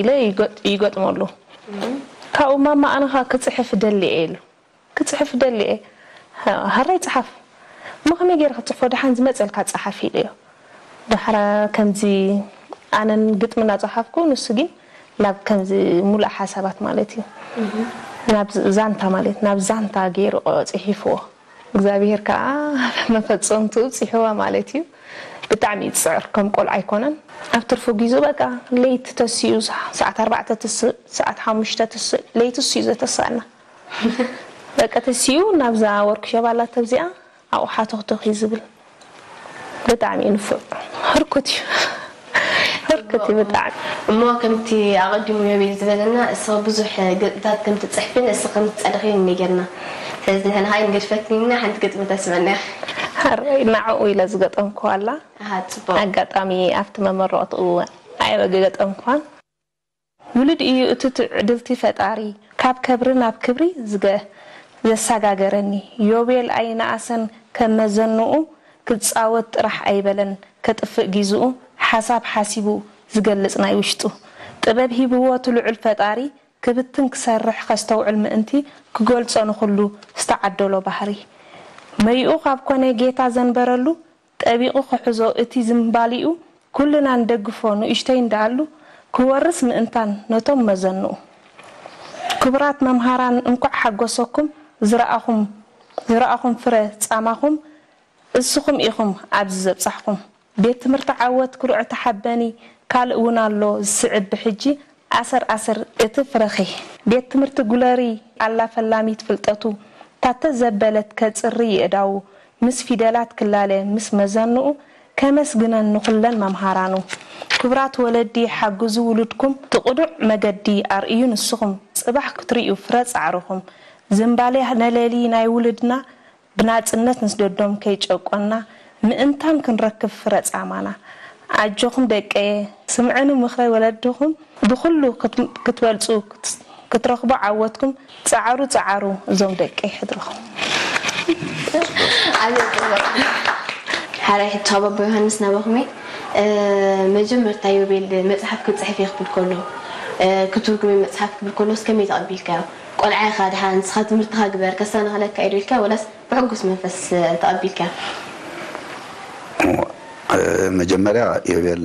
ኢለ ይገጥ-፣ ይገጥመሉ። ካብኡ ማማ ኣነ ኸዓ ክጽሕፍ እደሊ እየ ኢሉ። ክጽሕፍ እደሊ እየ። ሃ-፣ ሃራይ ጽሓፍ። እሞ ከመይ ገይረ ክጽሕፎ ደሓን ዝመጸልካ ጸሓፍ ኢለዮ። ዳሕራ ከምዚ ኣነን ግጥሚ እናጸሓፍኩ ንሱ ግን ናብ ከምዚ ሙሉእ ሓሳባት ማለት እዩ። ናብ ዝ-፣ ዛንታ ማለት ናብ ዛንታ ገይሩ ኦ-፣ ጽሒፍዎ። እግዚኣብሄር ከኣ መፈጸምትኡ ኣብጺሕዋ ማለት እዩ። ብጣዕሚ እዩ ዝጽዕር፣ ከም ቆልዓ ኣይኮነን። ኣብ ትርፊ ግዜኡ በቃ ለይቲ ተሲኡ ሰ-፣ ሰዓት ኣርባዕተ ትስእ፣ ሰዓት ሓሙሽተ ትስእ፣ ለይቲ እሱ እዩ ዘተስኣና። በቃ ተሲኡ ናብዛ ወርክሾፕ ኣላቶ ኣብዚኣ ኣብኡ ሓተኽቶኽ እዩ ዝብል። ብጣዕሚ እዩ ንፉዕ። ህርኩት እዩ። ህርኩት እዩ ብጣዕሚ። እሞ ከምቲ ኣቐዲሙ ዮቤል ዝበለና፣ እስኺ ብዙሕ ገጽታት ከም ትጽሕፊን እስኺ ከም ትጸርኽን እዩ ነጊርና። ስለዚ ንሕና ኸኣ ኣይንገድፈክን ኢና፣ ሓንቲ ግጥሚ ተስምዕና ኢኺ። ሕራይ፣ ንዕኡ ኢለ ዝገጠምኩዋ ኣላ። ኣሃ፣ ጽቡቕ። ኣጋጣሚ ኣብቲ መመረቕትኡ ኣይገጠምኩዋን። ውሉድ እዩ እቲ ትዕድልቲ ፈጣሪ፣ ካብ ከብሪ ናብ ክብሪ ዝገ-፣ ዘሳጋገረኒ። ዮቤል ኣይነኣሰን ከም መዘንኡ፣ ክጻወት ጥራሕ ኣይበለን፣ ከጥፍእ ጊዝኡ፣ ሓሳብ ሓሲቡ ዝገልጽ ናይ ውሽጡ። ጥበብ ሂብዎ እቲ ልዑል ፈጣሪ፣ ክብትን ክሰርሕ ከስተውዕል ምእንቲ፣ ክገልጾ ንኹሉ ዝተዓደሎ ባህሪ። መይኡ ካብ ኮነ ጌታ ዘንበረሉ፣ ጠቢቑ ክሕዞ እቲ ዝምባሊኡ፣ ኩልና ንደግፎ ንእሽተይ እንዳኣሉ፣ ክወርስ ምእንታን ነቶም መዘንኡ። ክቡራት መምሃራን እንኳዕ ሓጎሰኩም፣ ዝረኣኹም፣ ዝረኣኹም ፍረ ጻማኹም እስኹም ኢኹም ኣብዚ ዘብጻሕኹም። ቤት ትምህርቲ ዓወት ክሩዕ ተሓበኒ፣ ካልእ እውን ኣሎ ዝስዕብ ብሕጂ ኣሰር ኣሰር እቲ ፍረኺ። ቤት ትምህርቲ ጉለሪ ኣላ ፈላሚት ፍልጠቱ፣ ታተ ዘበለት ከጽሪ የእዳዉ፣ ምስ ፊደላት ክላለ ምስ መዘንኡ፣ ከመስግነን ንኹለን መምሃራኑ። ክቡራት ወለዲ ሓግዙ ውሉድኩም፣ ትቕኑዕ መገዲ ኣርእዩ ንስኹም፣ ጽባሕ ክትርእዩ ፍረ ጻዕርኹም። ዝምባሌ ነለሊ ናይ ውሉድና፣ ብናጽነት ንስደዶም ከይጨቆና፣ ምእንታን ክንረክብ ፍረ ጻማና። ኣጆኹም ደቀየ፣ ስምዕኑ ምኽረ ወለድኹም፣ ብኹሉ ክት-፣ ክትበልጹ ክት-፣ ክትረኽቡ ዓወትኩም፣ ጸዓሩ ጸዓሩ እዞም ደቀይ ሕድርኹም። ኣነ ጽቡቕ። ሓራይ ሕቶ ካብ ኣቦ ዮሃንስ ናባኹም እየ። እ፣ መጀመርታ ዮቤል መጽሓፍ ክጽሕፍ እየ ክብል ከሎ፣ እ፣ ክትርጉም እየ መጽሓፍ ክብል ከሎስ ከመይ ተቐቢልካዮ? ቆልዓ ኢኻ ደሓን፣ ንስኻ ትምህርትኻ ግበር፣ ከሰናኽለካ እየ ዶ ኢልካዮ ወላስ ብሕጉስ መንፈስ ተቐቢልካዮ? መጀመርያ ዮቤል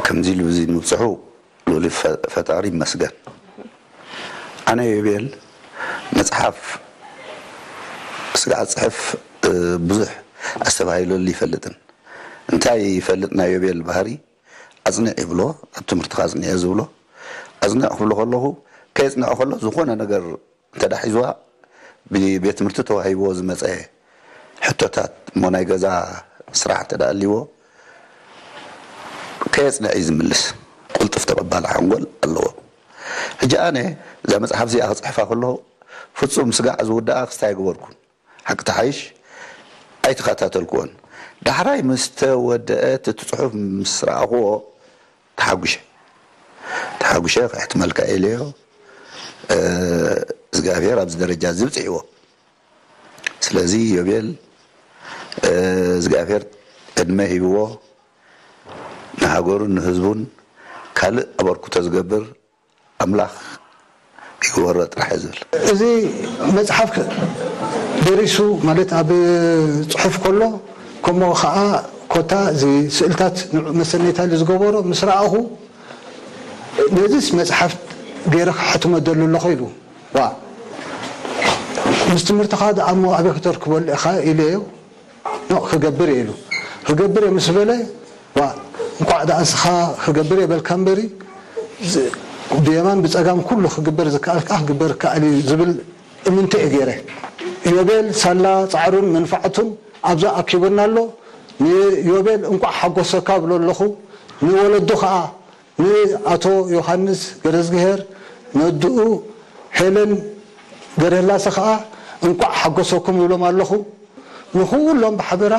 ከምዚ ኢሉ እዚ ምብፅሑ ልዑል ፈ-፣ ፈጣሪ ይመስገን። ኣነ ዮቤል መፅሓፍ ስጋዕ ፅሕፍ ብዙሕ ኣስተባሂለሉ ይፈልጥን። እንታይ ይፈልጥ ናይ ዮቤል ባህሪ? ኣጽንዕ ይብሎ፣ ኣብ ትምህርትኻ ኣጽንዕ ዝብሎ። ኣጽንዕ ክብሎ ከለኹ፣ ከየጽንዖ ከሎ ዝኾነ ነገር እንተ ደኣ ሒዝዋ፣ ብቤት ትምህርቲ ተዋሂብዎ ዝመጸ ሕቶታት እሞ ናይ ገዛ ስራሕ እንተ ደኣ ኣልይዎ፣ ከየጽንዕ እዩ ዝምልስ። ቅልጡፍ ተቐባሊ ሓንጎል ኣለዎ። ሕጂ ኣነ እዛ መጽሓፍ እዚኣ ክጽሕፋ ከለኹ፣ ፍጹም ስጋዕ ዝውድኣ ክስታይ ኣይገበርኩን። ሓቂ ተሓይሽ ኣይተኸታተልክዎን። ዳሕራይ ምስ ተወደአት እቲ ጽሑፍ ምስ ረኣኽዎ ተሓጒሸ። ተሓጒሸ ከሕትመልካ ኢለዮ። እ፣ እግዚኣብሔር ኣብዚ ደረጃ እዚ ብጽሕዎ። ስለዚ ዮቤል፣ እ፣ እግዚኣብሔር ዕድመ ሂብዎ ንሃገሩን ንህዝቡን ካልእ ኣበርክቶ ዝገብር ኣምላኽ ይግበሮ ጥራሕ እየ ዝብል። እዚ መጽሓፍ ከ-፣ ደሪሱ ማለት ኣብ ጽሑፍ ከሎ፣ ከምኡ ኸዓ ኮታ እዚ ስእልታት ንዑ መሰነይታ ኢሉ ዝገበሮ ምስ ረኣኹ፣ ነዚስ መጽሓፍ ገይረ ክሕትሞ ደሊ ኣለኹ ኢሉ። ዋ፣ ምስ ትምህርትኻ ደኣ እሞ ኣበይ ክተርክበሉ ኢኻ ኢለዮ። ኖ፣ ክገብር እየ ኢሉ። ክገብር እየ ምስ በለ፣ ዋ፣ እንኳዕ ደኣ ንስኻ ክገብር እየ በልካ እምበሪ፣ ዝ-፣ ብየማን ብጸጋም ኩሉ ክግበር ዝከኣል ከኣ ክግበር ይከኣል እዩ ዝብል እምንተ እየ ገይረ። ዮቤል ሳላ ጻዕሩን መንፋዕቱን ኣብዛ ኣኪቡና ኣሎ። ንዮቤል እንቋዕ ሓጎሰካ ብሎ ኣለኹ። ንወለዱ ኸኣ፣ ንኣቶ ዮሃንስ ገረዝግሄር፣ ነድኡ ሄለን ገረላሰ ኸኣ እንቋዕ ሓጎሰኩም ይብሎም ኣለኹ። ንኹሎም ብሓበራ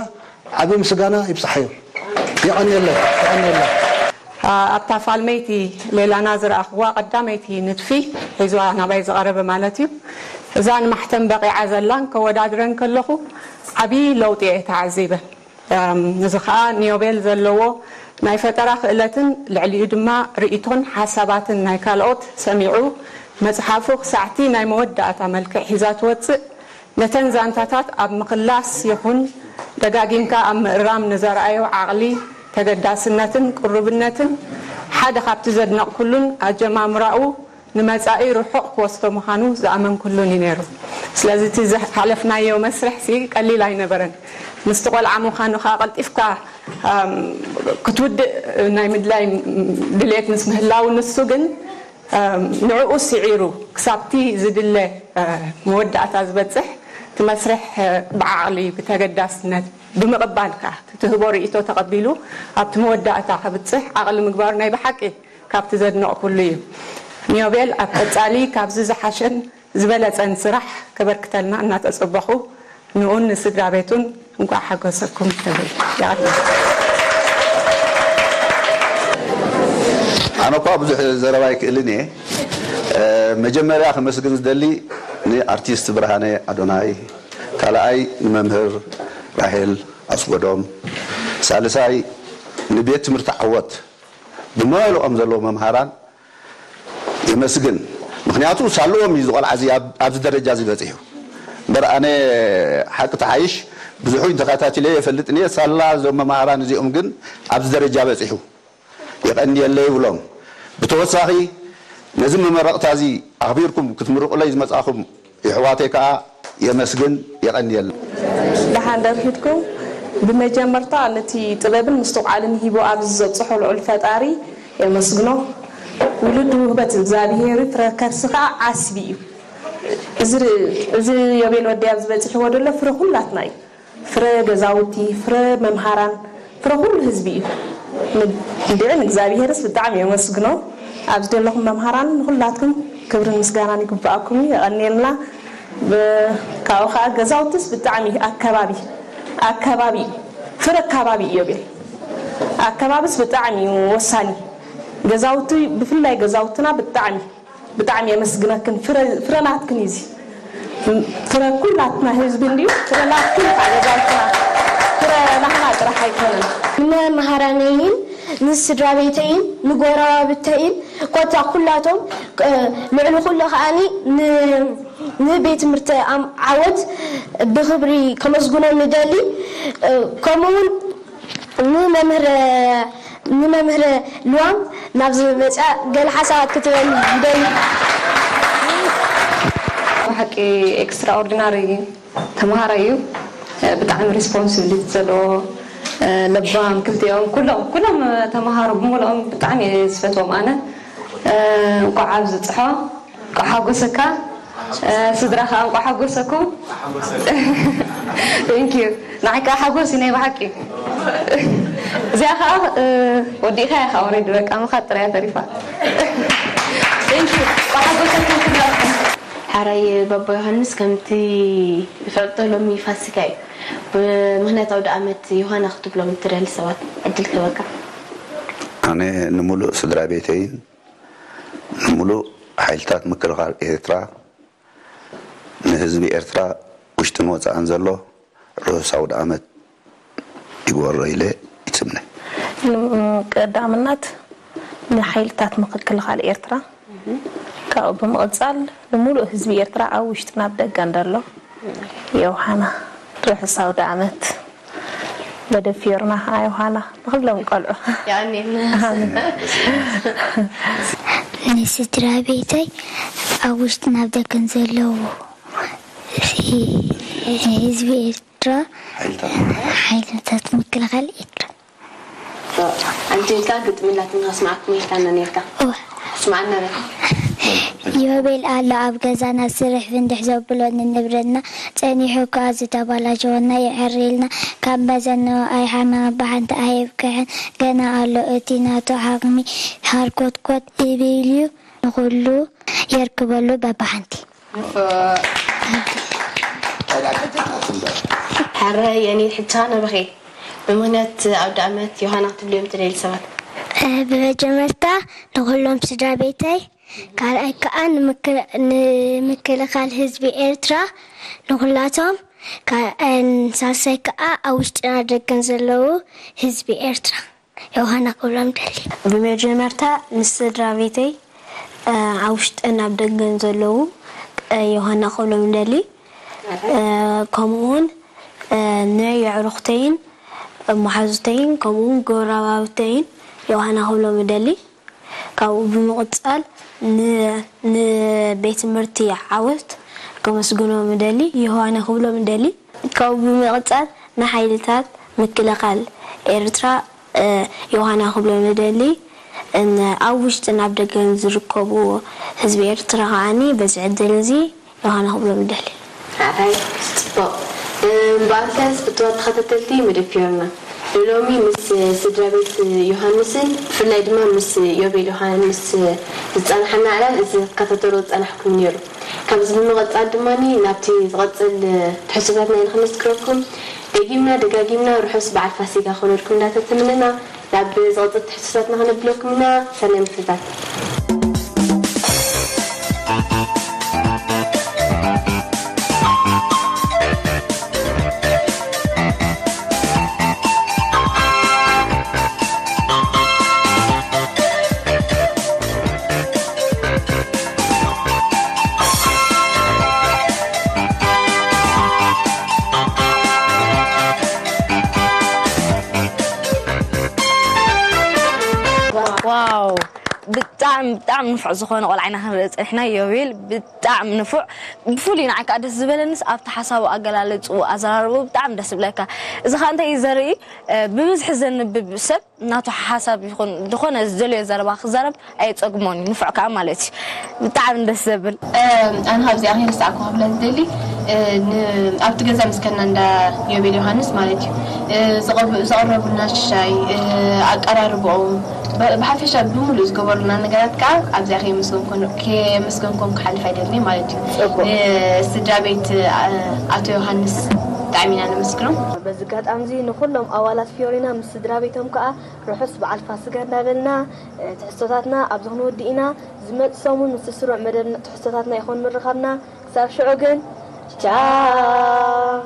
ዓቢ ምስጋና ይብጽሓዮም። የቐንየለን፣ የቐንየለን። ኣብታ ፋልመይቲ ሌላና ዝረኣኽዋ ቀዳመይቲ ንድፊ ሒዝዋ ናባይ ዝቐረበ ማለት እዩ። እዛ ንማሕተም በቒዓ ዘላን ከወዳድረን ከለኹ ዓብዪ ለውጢ እየ ተዓዚበ። እዚ ኸኣ ንዮቤል ዘለዎ ናይ ፈጠራ ክእለትን ልዕሊኡ ድማ ርእይቶን ሓሳባትን ናይ ካልኦት ሰሚዑ መጽሓፉ ክሳዕቲ ናይ መወዳእታ መልክዕ ሒዛ ትወጽእ ነተን ዛንታታት ኣብ ምኽላስ ይኹን ደጋጊምካ ኣብ ምእራም ንዘርኣዮ ዓቕሊ፣ ተገዳስነትን ቅሩብነትን ሓደ ካብቲ ዘድነቕኩሉን ኣጀማምራኡ ንመጻኢ ርሑቕ ክወስዶ ምዃኑ ዝኣመንኩሉን እዩ ነይሩ። ስለዚ እቲ ዝሓለፍናዮ መስርሕሲ ቀሊል ኣይነበረን። ምስቲ ቆልዓ ምዃኑ ከኣ ቀልጢፍካ ክትውድእ ናይ ምድላይ ድሌት ምስ ምህላው ንሱ ግን ንዕኡ ስዒሩ ክሳብቲ ዝድለ መወዳእታ ዝበጽሕ እቲ መስርሕ ብዓቕሊ ብተገዳስነት ብምቕባል ከኣ ትትህቦ ርእይቶ ተቐቢሉ ኣብቲ መወዳእታ ከብጽሕ ዓቕሊ ምግባሩ ናይ ብሓቂ ካብቲ ዘድነቕኩሉ እዩ። ንዮቤል ኣብ ቀጻሊ ካብዚ ዝሓሸን ዝበለጸን ስራሕ ከበርክተልና እናተጸበኹ ንኡን ንስድራ ቤቱን እንኳዕ ሓጎሰኩም ክብል ይቐድም። ኣነ እኳ ብዙሕ ዘረባ ኣይክእልን እየ። መጀመርያ ከመስግን ዝደሊ ንኣርቲስት ብርሃነ ኣዶናይ፣ ካልኣይ ንመምህር ራሄል ኣስጎዶም፣ ሳልሳይ ንቤት ትምህርቲ ዓወት ብመልኦም ዘለዉ መምሃራን የመስግን። ምክንያቱ ሳልዎም እዩ ዝቆልዓ እዚ ኣብዚ ደረጃ እዚ በፂሑ። እምበር ኣነ ሓቂ ተሓይሽ ብዙሑ ተኸታቲለ የፈልጥን እየ። ሳላ እዞም መምሃራን እዚኦም ግን ኣብዚ ደረጃ በፂሑ የቐንየለይ ይብሎም። ብተወሳኺ ነዚ መመረቕታ እዚ ኣኽቢርኩም ክትምርቑለይ ዝመፃኹም ይሕዋተይ ከዓ የመስግን የቐንየልና። ደሓን ደርፊድኩም። ብመጀመርታ ነቲ ጥበብን ምስትውዓልን ሂቡ ኣብዚ ዘብፅሖ ልዑል ፈጣሪ የመስግኖ። ውሉድ ውህበት እግዚኣብሄር እዩ፣ ፍረ ከርሲ ከዓ ዓስቢ እዩ። እዚ ዮቤል ወዲ ኣብዚ በፂሕዎ ዘሎ ፍረ ኩላትና እዩ። ፍረ ገዛውቲ፣ ፍረ መምሃራን፣ ፍረ ኩሉ ህዝቢ እዩ። እንድዒ ንእግዚኣብሄርስ ብጣዕሚ የመስግኖ። ኣብዚ ዘለኹም መምሃራን ንኹላትኩም ክብርን ምስጋናን ይግብኣኩም እዩ። የቐንየልና። ካብኡ ከዓ ገዛውትስ ብጣዕሚ ኣከባቢ ኣከባቢ እዩ። ፍረ ኣከባቢ እዩ ዮቤል። ኣከባብስ ብጣዕሚ እዩ ወሳኒ። ገዛውቲ ብፍላይ ገዛውትና ብጣዕሚ ብጣዕሚ የመስግነክን። ፍረ ናትክን እዩ እዚ። ፍረ ኩላትና ህዝቢ እንድዩ። ፍረ ናትክን ከዓ ገዛውትና። ፍረ ናህና ጥራሕ ኣይኮነን። ንመምሃራነይን ንስድራ ቤተይን ንጎረባብተይን ኮታ ኩላቶም ልዕሊ ኩሉ ከዓኒ ንቤት ትምህርቲ ዓወት ብክብሪ ከመስግኖም ንደሊ። ከምኡውን ንመምህር ንመምህር ልዋም ናብዚ መፅያ ገለ ሓሳባት ክትበል ይደሊ። ብሓቂ ኤክስትራኦርዲናሪ ተምሃራይ እዩ። ብጣዕሚ ሪስፖንሲቢሊቲ ዘለዎ ለባም ክልቲኦም ኩሎም ኩሎም ተምሃሮ ብምልኦም ብጣዕሚ እየ ዝፈትዎም ኣነ። እንኳዕ ኣብ ዝፅሖ እንኳዕ ሓጎሰካ። ስድራ ከዓ እንኳዕ ሓጎሰኩም። Thank you። ንዓይ ከዓ ሓጎስ እዩ ናይ ብሓቂ። እዚኣ ከዓ ወዲእካ ኢኻ ኦሬዲ በቃ ምኻድ ጥራያ ተሪፋ። Thank you። እንኳዕ ሓጎሰኩም ኩላትኩም። ሓራይ ባባ ዮሃንስ ከምቲ ንፈልጦ ሎሚ ፋሲካ እዩ። ብምኽንያት ኣውደ ኣመት ዮሃና ክትብሎም እትደሊ ሰባት ዕድል ክህበካ። ኣነ ንምሉእ ስድራ ቤተይን ንምሉእ ሓይልታት ምክልኻል ኤርትራ ንህዝቢ ኤርትራ ውሽጥን ወጻእን ዘሎ ርሑስ ኣውደ ኣመት ይግበሮ ኢለ ይጽምነ። ቀዳምነት ንሓይልታት ምክልኻል ኤርትራ ካብኡ ብምቕጻል ንምሉእ ህዝቢ ኤርትራ ኣብ ውሽጥን ኣብ ደገን ዘሎ ዮሃና ርሑስ ኣውደ ኣመት። በደፊርና ኣዮሃና ንኩሎም ቆልዑ። ንስድራ ቤተይ ኣብ ውሽጥን ኣብ ደገን ዘለዉ ህዝቢ ኤርትራ ሓይልታት ምክልኻል ኤርትራ። ኣንቲ ኢልካ ግጥሚ ላትን ከስማዓኩም ኢልካና ነርካ። ስማዓና በል። ዮቤል ኣሎ ኣብ ገዛና ስርሕ ፍንድሕ ዘብሎ ንንብረትና ጸኒሑ ከኣ ዝተባላሸወና ይዕርልና ካብ መዘንኡ ኣይሓመመ ብሓንቲ ኣየብቅዕን ገና ኣሎ እቲ ናቱ ዓቕሚ ሃርኮትኮት እብል እዩ ንኹሉ የርክበሉ በብሓንቲ። ሕረ የኔ ሕቻ ነበኼ ብምክንያት ኣውደ ኣመት ዮሃና ክትብልዮም ትደሊ ሰባት ብመጀመርታ ንኩሎም ስድራ ቤተይ ካልኣይ ከዓ ንምክልኻል ህዝቢ ኤርትራ ንኩላቶም ሳልሳይ ከዓ ኣብ ውሽጥና ደገን ዘለዉ ህዝቢ ኤርትራ ዮሃና ክብሎም ደሊ። ብመጀመርታ ንስድራ ቤተይ ኣብ ውሽጥን ኣብ ደገን ዘለዉ ዮሃና ክብሎም ደሊ። ከምኡ እውን ንየዕሩኽተይን መሓዙተይን ከምኡ እውን ጎረባብተይን ዮሃና ክብሎም እደሊ። ካብኡ ብምቕፃል ንቤት ትምህርቲ ዓወት ከመስግኖም እደሊ፣ ዮሃና ክብሎም እደሊ። ካብኡ ብምቕፃል ንሓይልታት ምክልኻል ኤርትራ ዮሃና ክብሎም እደሊ። ኣብ ውሽጥን ኣብ ደገን ዝርከቡ ህዝቢ ኤርትራ ከዓኒ በዚ ዕድል እዚ ዮሃና ክብሎም እደሊ። ሓራይ ጽቡቕ እምበኣርከስ ፍትዋት ተኸታተልቲ መደብ ፊዮርና ንሎሚ ምስ ስድራ ቤት ዮሃንስን ብፍላይ ድማ ምስ ዮቤል ዮሃንስ ዝጸናሕና ዕላል እዚ ክትከታተሎ ዝጸናሕኩም ነይሩ። ካብዚ ብምቕጻል ድማ ናብቲ ዝቐጽል ትሕዝቶታትና ኢና ክነስክረኩም። ደጊምና ደጋጊምና ርሑስ በዓል ፋሲጋ ክኾነልኩም እንዳተተመነና ናብ ዝቐጽል ትሕዝቶታትና ክነብለኩም ኢና። ሰናይ ምክትታል። ዋው ብጣዕሚ ብጣዕሚ ንፉዕ ዝኾነ ቆልዓ ኢና ክንርኢ ፀኒሕና ዮቤል ብጣዕሚ ንፉዕ ብፍሉይ ንዓይ ከዓ ደስ ዝበለንስ ኣብቲ ሓሳቡ ኣገላለፅኡ ኣዘራርብኡ ብጣዕሚ ደስ ይብለካ እዚ ከዓ እንታይ እዩ ዘርኢ ብብዝሒ ዘንብብ ሰብ ናቱ ሓሳብ ይኹን ዝኾነ ዝደልዮ ዘረባ ክዛረብ ኣየፀግሞን እዩ ንፉዕ ከዓ ማለት እዩ ብጣዕሚ ደስ ዘብል ኣነ ካብዚኣ ከይርስዓኩ ክብላ ዝደሊ ኣብቲ ገዛ ምስ ከና እንዳ ዮቤል ዮሃንስ ማለት እዩ ዘቕረቡልና ሻይ ኣቀራርብኦም ብሓፈሻ ብምሉእ ዝገበሩልና ነገራት ከዓ ኣብዚኣ ከየመስገንኮም ክሓልፍ ኣይደልን ማለት እዩ ስድራ ቤት ኣቶ ዮሃንስ ብጣዕሚ ኢና ነመስግኖም በዚ ኣጋጣሚ እዚ ንኩሎም ኣባላት ፊዮሪና ምስ ስድራ ቤቶም ከዓ ርሑስ በዓል ፋሲጋ እንዳበልና ትሕዝቶታትና ኣብዚ ክንወድእ ኢና ዝመፅእ ሰሙን ምስ ስሩዕ መደብ ትሕዝቶታትና ይኾን ምርኻብና ክሳብ ሽዑ ግን ቻው